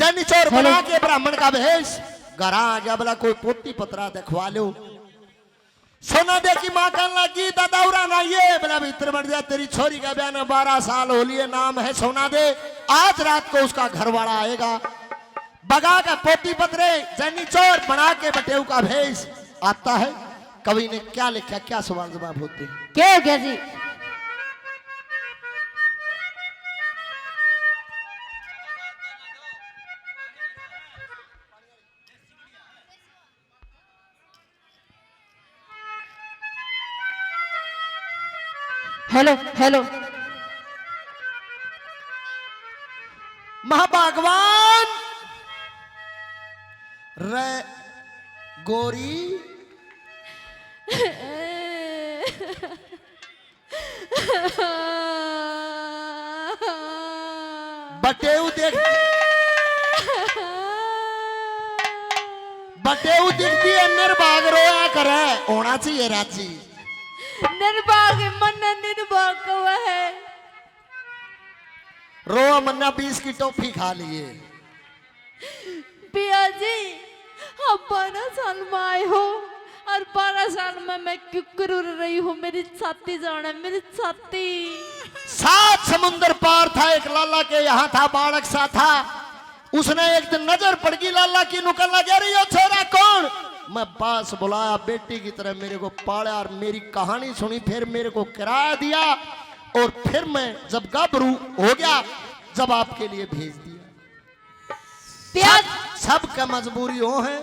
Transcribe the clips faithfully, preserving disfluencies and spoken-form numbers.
जैनी चोर बना के ब्राह्मण का भेष, घर आ गया, बोला, "कोई पोती पतरा दिखवा लो।" सोना दे की माँ कहने लगी, "दादा, उरा ना ये।" बोला, "भीतर बैठ जा, तेरी छोरी का ब्याह ने बारह साल हो लिए, नाम है सोना दे, आज रात को उसका घर वाला आएगा।" भगा के पोती पतरे, जैनी चोर बना के बटेऊ का भेष आता है। कवि ने क्या लिखा, क्या सवाल जवाब होते हैं? क्या हो गया जी? Hello, hello. महाभगवान रे गोरी। बटेऊ देख, बटेऊ दिखती है, निर्भाग रोया करे, होना चाहिए राजी। निर्भाग मन निर्भाग कवा है। रो मन्ना बीस की टॉफी खा लिए। पिया जी, आप बारह साल में आए हो और बारह साल में मैं क्यों कर रही हूँ, मेरी छाती जाने, मेरी छाती। सात समुंदर पार था, एक लाला के यहाँ था, बालक सा था, उसने एक दिन नजर पड़ गई लाला की, नुकन लग रही हो, छोरा कौन? मैं पास बुलाया, बेटी की तरह मेरे को पाला और मेरी कहानी सुनी, फिर मेरे को किराया दिया और फिर मैं जब गाभरू हो गया, जब आपके लिए भेज दिया। प्याज सब, सबका मजबूरी हो है।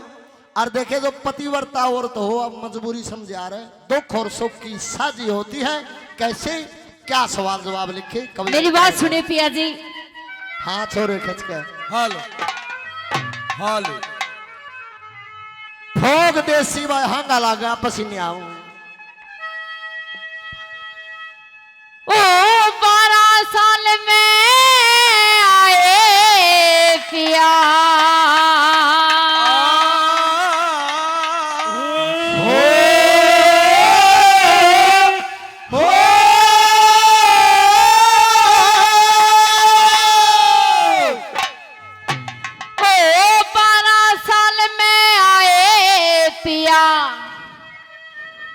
और देखे जो पतिव्रता औरत हो, अब मजबूरी समझा रहे, दुख और सुख की साझी होती है। कैसे, क्या सवाल जवाब लिखे कवि? मेरी बात सुने पिया जी। हाँ छोरे खच के। हालो, हालो। भोग देसी भाई हांगा लागा पसीने आऊं। ओ बारह साल में आए पिया। हो, हो। ओ बारह साल में आए पिया,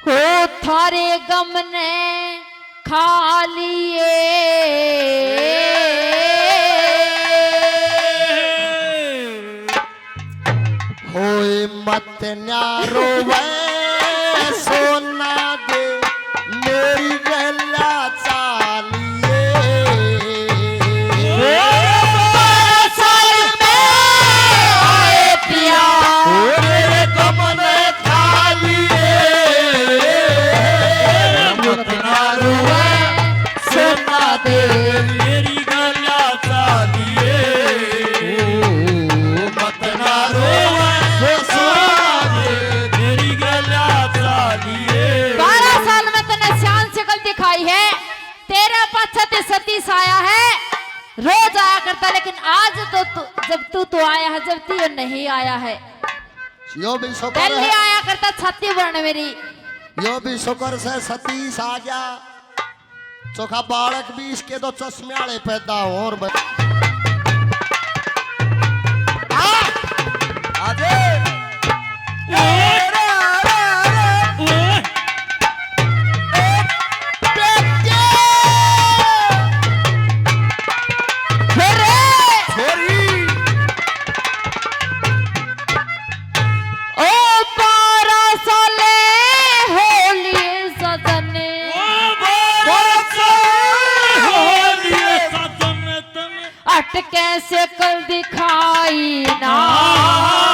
हो थारे गम ने खा लिए। होए मत ना रोवे सोना दे, मेरी गला चालिए। बारह साल में आए पिया, मेरे गम ने खा लिए। मत ना रोवे सोना दे, मेरी गला चालिए। मत ना रोवे सोना दे, मेरी गला चालिए। बारह साल में तने शान शकल दिखाई है, तेरे पाछे ते सतीश आया है, रोज आया करता, लेकिन आज तो तू, जब तू तो आया है, जब तू नहीं आया है। यो भी शुक्र पहले है। आया करता छाती बन मेरी। यो भी शुक्र से सतीश आ गया। चोखा बालक भी इसके तो चश्मे आले पैदा हो और ब-, आ! आजे! अरे, अरे, अरे, अरे! ए, बेटे! अरे! छोरी! ओ बारह साले हो लिए सजन, ओ बारह साले हो लिए सजन तने। अटके शकल दिखाई ना।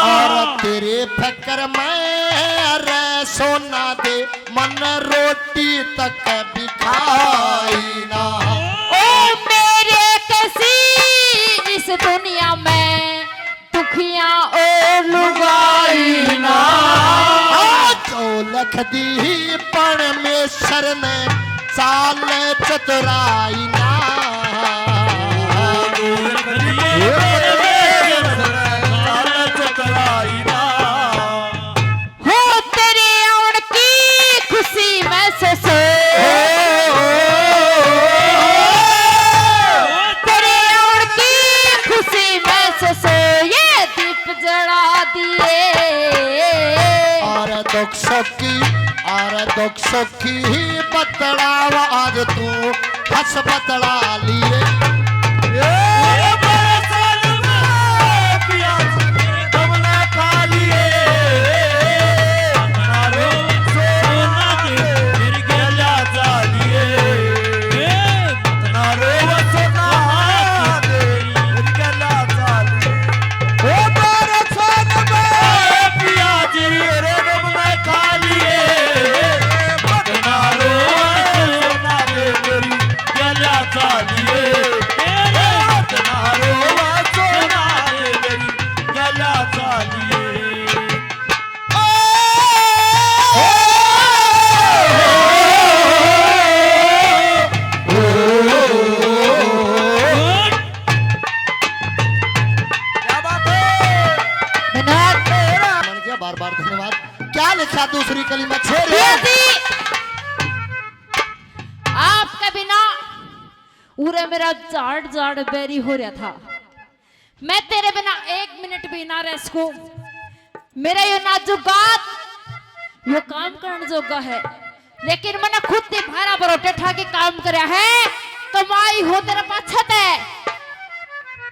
और तेरे फिक्र में रे सोना दे, मन रोटी तक भी खाई ना। ओ मेरे कसी इस दुनिया में दुखियां और लुगाई ना। आ, जो लख दी परमेश्वर ने चाल चतुराई ना। जो लख दी परमेश्वर ने चाल चतुराई ना। हो तेरे आउण की खुशी महसूस हो, तेरे आउण की खुशी महसूस हो। दिए। और दुख सुख की, और दुख सुख की ही बतलावा आज तू हंस बतला लिए। ए, बरसात में प्याज तुमने खा लिए। क्या बात है? धन्यवाद। मन किया बार बार धन्यवाद। क्या लिखा दूसरी कली में? छोड़। आपके बिना उरे मेरा जाड़ जाड़ बैरी हो रहा था। मैं तेरे बिना एक मिनट भी ना रह सकूं। मेरा यो नाजुक गात, यो काम करण जोगा है, लेकिन मैंने खुद ही भारा बरोटे ठा के काम करया है। कमाई हो तेरे पाछे ते।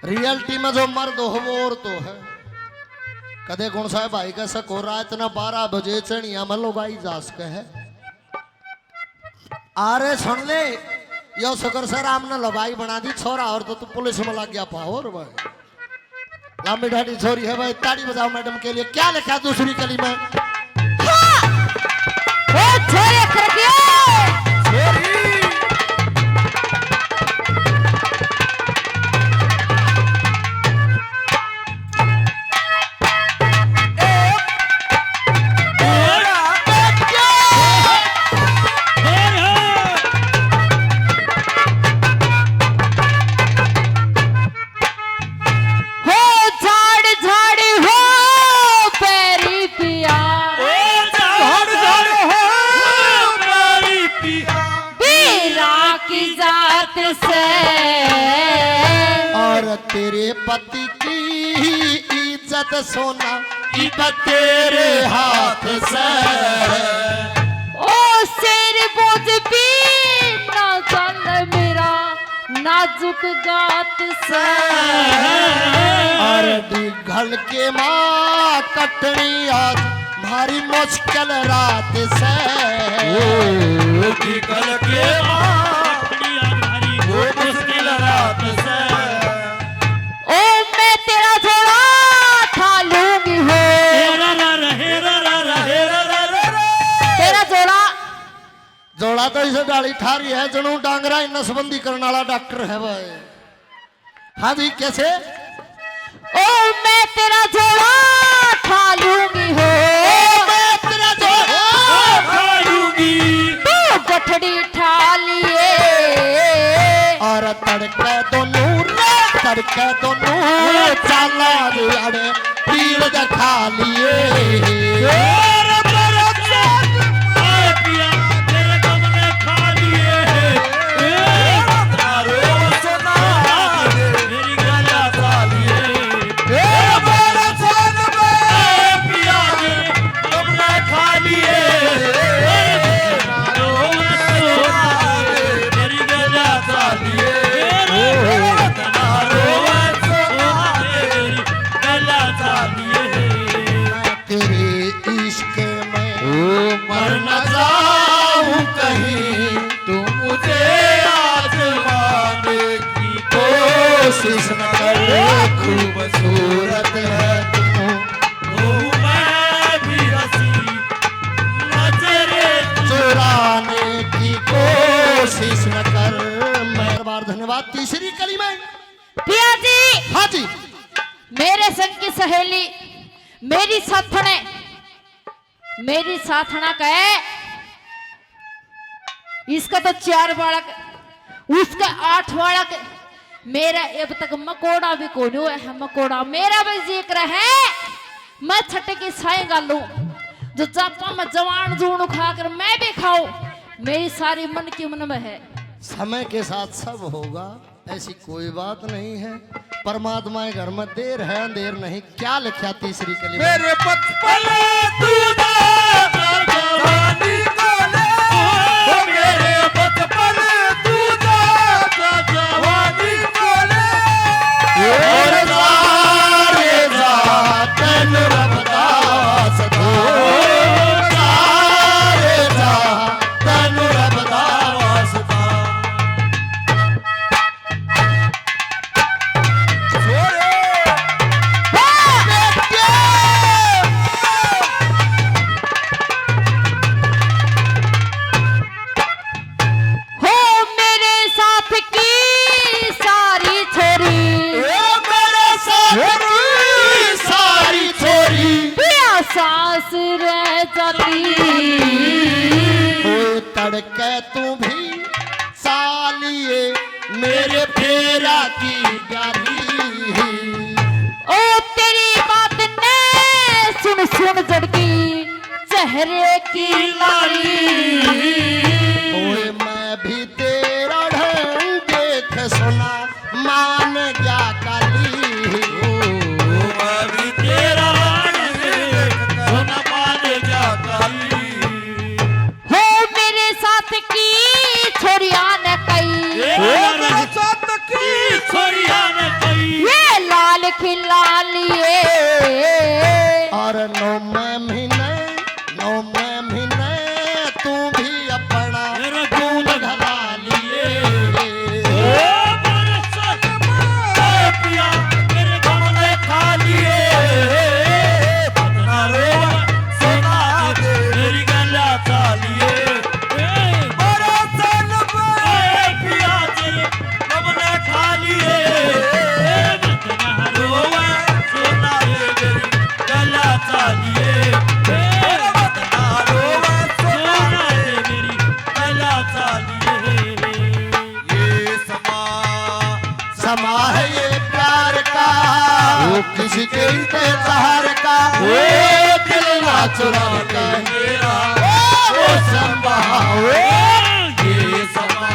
रियलिटी में जो मर्द हो वो और तो है। कदे कौन सा है भाई का सको रात ना बारह बजे चनिया में लुगाई जा सके है। अरे सुन ले, यो शुक्र से राम ने लुगाई बना दी छोरा, और तो तू पुलिस में लग गया पा। और भाई, लंबी ढाडी छोरी है भाई, ताड़ी बजाओ मैडम के लिए। क्या लिखा दूसरी कली में? हाँ! ओ छोरे कर दियो। छोरी। हो झाड़ झाड़ हो बैरी पिया। ओ झाड़ झाड़ हो बैरी पिया। बीरा की जात से। और तेरे पति की इज्जत सोना इब तेरे हाथ से। ओ शेर बोझ भी ना चल मेरा नाजुक गात से। और निगल के माँ कटनी आज भारी मुश्किल रात से। ओ निगल के माँ कटनी आज भारी वो मुश्किल रात से। ओ मैं तेरा झोला ठा लूंगी हो। तेरा रा रा, हे रा रा रा, हे रा रा रा रा। तेरा झोला। झोला तो इसे डाली ठारी है, जणू डांगरा ही नसबंदी करने वाला डॉक्टर है भाई। हाँ जी, कैसे? ओ मैं तेरा झोला ठा लूंगी हो। ओ मैं तेरा झोला ठा लूंगी। तू गठड़ी ठा लिए। और तड़के दोनों रे, तड़के दोनों चाला रे अड़े पीर दिखा लिए। और बरसात आए पिया, तेरे दम ने खा लिए। ए, तारो सुना दे, मेरी गला खा लिए। ए, बरसात में आए पिया, दम ने खा लिए। तारो सुना दे, मेरी गला खा लिए। तेरे इश्क में ओ मर न जाऊं कहीं, तू मुझे आजमाने की कोशिश न कर। खूबसूरत है तू, ओ मैं भी हंसी, नजर चुराने की कोशिश न कर। मैं बार धन्यवाद। तीसरी कली में पिया जी। हाँ जी। मेरे संग की सहेली, मेरी साथने, मेरी साथना कहे, इसका तो चार बालक, उसका आठ बालक, मेरा अब तक मकोड़ा भी कोनी हुआ है। मकोड़ा मेरा भी जिक्र है, मैं छठे की साई गालू, जो जापा में जवान जून खा कर मैं भी खाऊं, मेरी सारी मन की मन में है। समय के साथ सब होगा। ऐसी कोई बात नहीं है। परमात्मा के घर में देर है, अंधेर नहीं। क्या लिखा तीसरी कली में? मेरे बचपन तू था जवानी को ले, ओ मेरे बचपन तू था जवानी को ले। और सारे जा तन रब दा वास्ता, सारे जा तन रब दा वास्ता। हो मेरे साथ की सारी छोरी, ओ मेरे साथ की सारी छोरी, पिया सास रह जाती। ओ तड़के तू भी सालिए मेरे फेरा की गाली। ओ तेरी बात ने सुन सुन जड़की चेहरे की लाली। ओए मैं भी तेरा ढंग देख सुना मान गया काली। ओ मैं भी तेरा ढंग देख सुना मान गया काली। हो मेरे साथ की छोरिया ने कही, ए, ओ मेरे साथ की छोरिया ने कही, ये लाल खिला लिए। और नौ महीने, नौ महीने तू भी अपना मेरा दूध घला लिए। ओ मेरे साथ में पिया, मेरे गम ने खा लिए। बदना रो सोना दे मेरी गला चालिए। ए, बड़ा सन पे पिया तेरे गम ने खा लिए। ए, बदना रोवा सोना दे मेरी गला चालिए। ए, बदना रोवा सोना दे मेरी गला चालिए। ये समा, समा है ये प्यार का, वो किसी के इंतजार का। वो दिल ना चुरा के मेरा, वो समा, वो ये समा,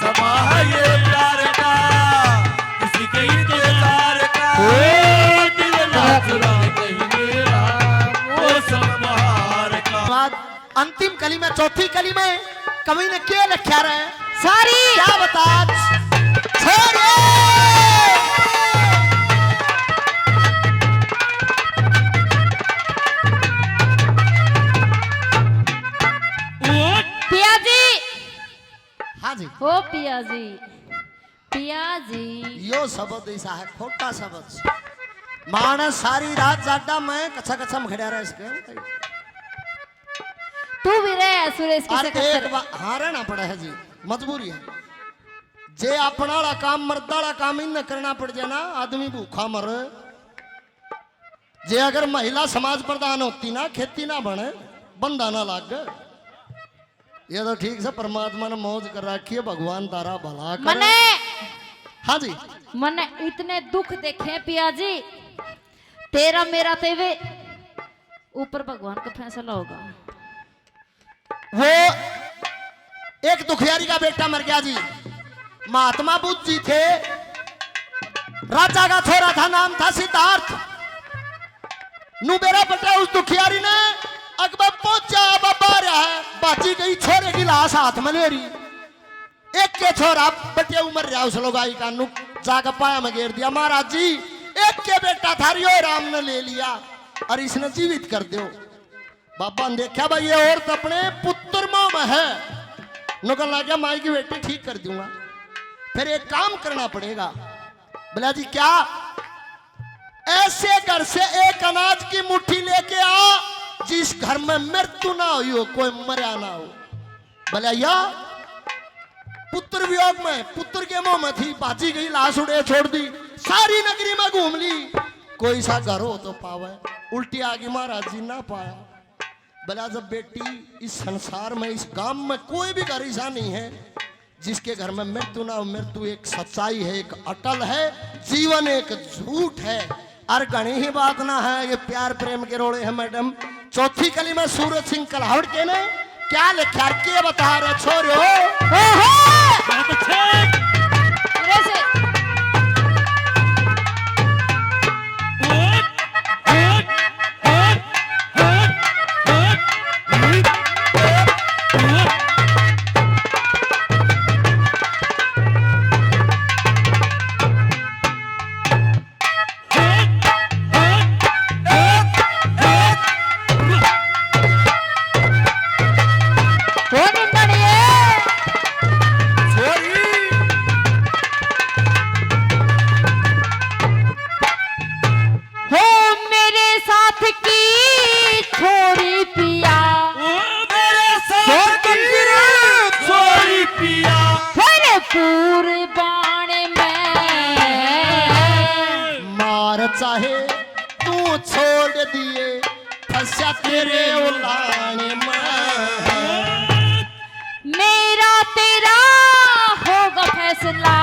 समा है ये प्यार का, किसी के इंतजार का। वो दिल ना चुरा के मेरा, वो समा का। अंतिम कली में, चौथी कली में कवि ने के लिखा रहे? सारी। क्या बता छोरे। पिया जी। हाँ जी। ओ पिया जी। पिया जी। यो शब्द ऐसा है, खोटा शब्द। मानस सारी रात जाडा में कच्छा कच्छा में खड़ा रहे इसके। तू भी रहे सुरेश की अरे एक बा-, हाँ, रहना पड़ा है जी, मजबूरी है। जे अपना वाला काम, मर्द वाला काम ही न करना पड़ जाए ना, आदमी भूखा मर। जे अगर महिला समाज प्रधान होती ना, खेती ना बने, बंदा ना लाग। ये तो ठीक से परमात्मा ने मौज कर रखी है, भगवान तारा भला करे। मने हाँ जी। मने इतने दुख देखे पिया जी, तेरा मेरा ते वे ऊपर भगवान का फैसला होगा। वो एक दुखियारी का बेटा मर गया जी। महात्मा बुद्ध जी थे, राजा का छोरा था, नाम था सिद्धार्थ। नु बेरा पटा उस दुखियारी ने अकबर पहुंचा, बाबा रहा है, बाजी गई छोरे की लाश हाथ में ले रही। एक के छोरा बटे उमर रहा उस लुगाई का, नु जाके पाया में घेर दिया, महाराज जी, एक के बेटा था रियो राम ने ले लिया और इसने जीवित कर दो। बाबा ने देखा, भाई, ये औरत अपने पुत्र मोह में है। नुकल आ गया, माई की बेटी ठीक कर दूंगा, फिर एक काम करना पड़ेगा। बोला जी, क्या? ऐसे घर से एक अनाज की मुट्ठी लेके आ, जिस घर में मृत्यु ना हुई हो, कोई मरा ना हो। बोला, या पुत्र वियोग में, पुत्र के मोह में थी, बाजी गई, लाश उड़े छोड़ दी, सारी नगरी में घूम ली, कोई सा घर हो तो पावे। उल्टी आ गई, महाराज जी ना पाया। बोला, जब बेटी, इस संसार में, इस गांव में कोई भी घर ऐसा नहीं है जिसके घर में मृत्यु ना हो। मृत्यु एक सच्चाई है, एक अटल है, जीवन एक झूठ है। और घणी ही बात ना है, ये प्यार प्रेम के रोले हैं मैडम। चौथी कली में सूरज सिंह कल्हावड़ के ने क्या लिखा, के बता रहे छोरो? ओहो! बहुत अच्छे। अरे चाहे तू छोड़ दिए, फंसा तेरे उलाने में। मेरा तेरा होगा फैसला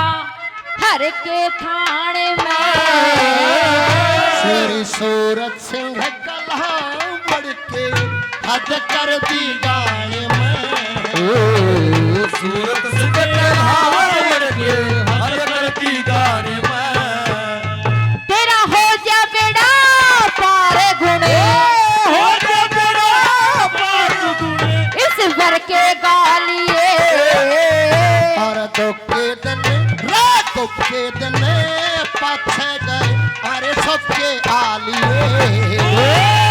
हर के थाने में। तेरी सूरत सिंह गला बड़ के हद कर दी गाने में। सूरत सिंह गला बड़ के हद कर दी गाने में। तेरा हो जा बेड़ा पार गुने, हो जा बेड़ा पार गुने। इस वर के गालिए। और दुख के दिन, रात दुख के दिन पाछे गए, अरे सबके आलिए।